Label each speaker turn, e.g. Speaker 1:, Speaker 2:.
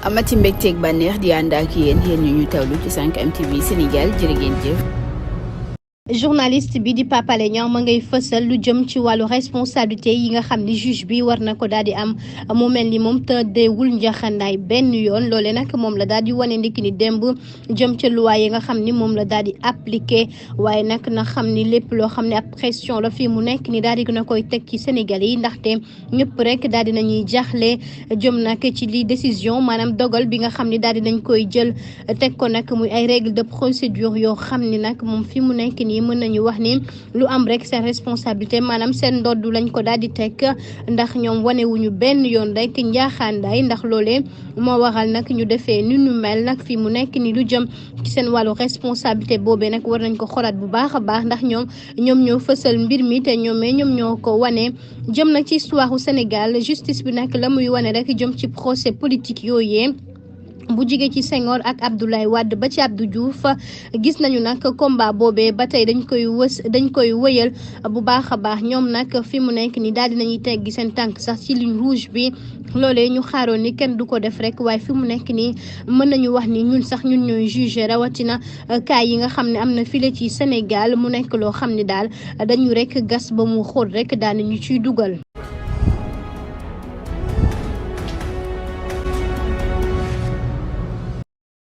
Speaker 1: amati mbégteeg bànneex di ànd ak yéen ñu tawlu ci 5M TV Sénégal jërë ngeen jëf.
Speaker 2: journaliste bi di Pape Alé Niang ma ngay fësal lu jëm ci wàllu responsabilité yi nga xam ni juge bi war na ko daal di am mu mel ni moom tëddeewul njaxandaay benn yoon loole nag moom la daal di wane ndiki ni démb jëm ca loi yi nga xam ni moom la daal di appliqué waaye nag na xam ni lépp loo xam ne ab pression la fii mu nekk ni daal di na koy teg ci Sénégal yi ndaxte ñëpp rek daal di nañuy jaaxle jëm nag ci li décision maanaam dogal bi nga xam ni daal di nañ koy jël teg ko nag muy ay règles de procédure yoo xam ni nag moom fi mu nekk nii mën nañu wax ni lu am rek seen responsabilité maanaam seen ndoddu lañ ko daal di teg ndax ñoom wanewuñu benn yoon rek njaaxaandaay ndax loolee moo waral nag ñu defee ni ñu mel nag fi mu nekk ni lu jëm ci seen wàllu responsabilité boobee nag war nañ ko xoolaat bu baax a baax ndax ñoom ñoo fësal mbir mi te ñoom ñoo ko wane jëm nag ci histoire u Sénégal justice bi nag la muy wane rek jëm ci procès politique yooyee bu jigee ci Senghor ak Abdoulaye Wade ba ci Abdou Diouf gis nañu nag combat boobee ba tey dañ koy wëyal bu baax a baax ñoom nag fi mu nekk ni daal dinañuy teggi seen tànk sax ci ligne rouge bi loolee ñu xaaroon ni kenn du ko def rek waaye fi mu nekk nii mën nañu wax ni ñun ñooy jugé rawatina cas yi nga xam ne am na file ci Sénégal mu nekk loo xam ne daal dañu rek gas ba mu xóot rek daal ñu ciy dugal.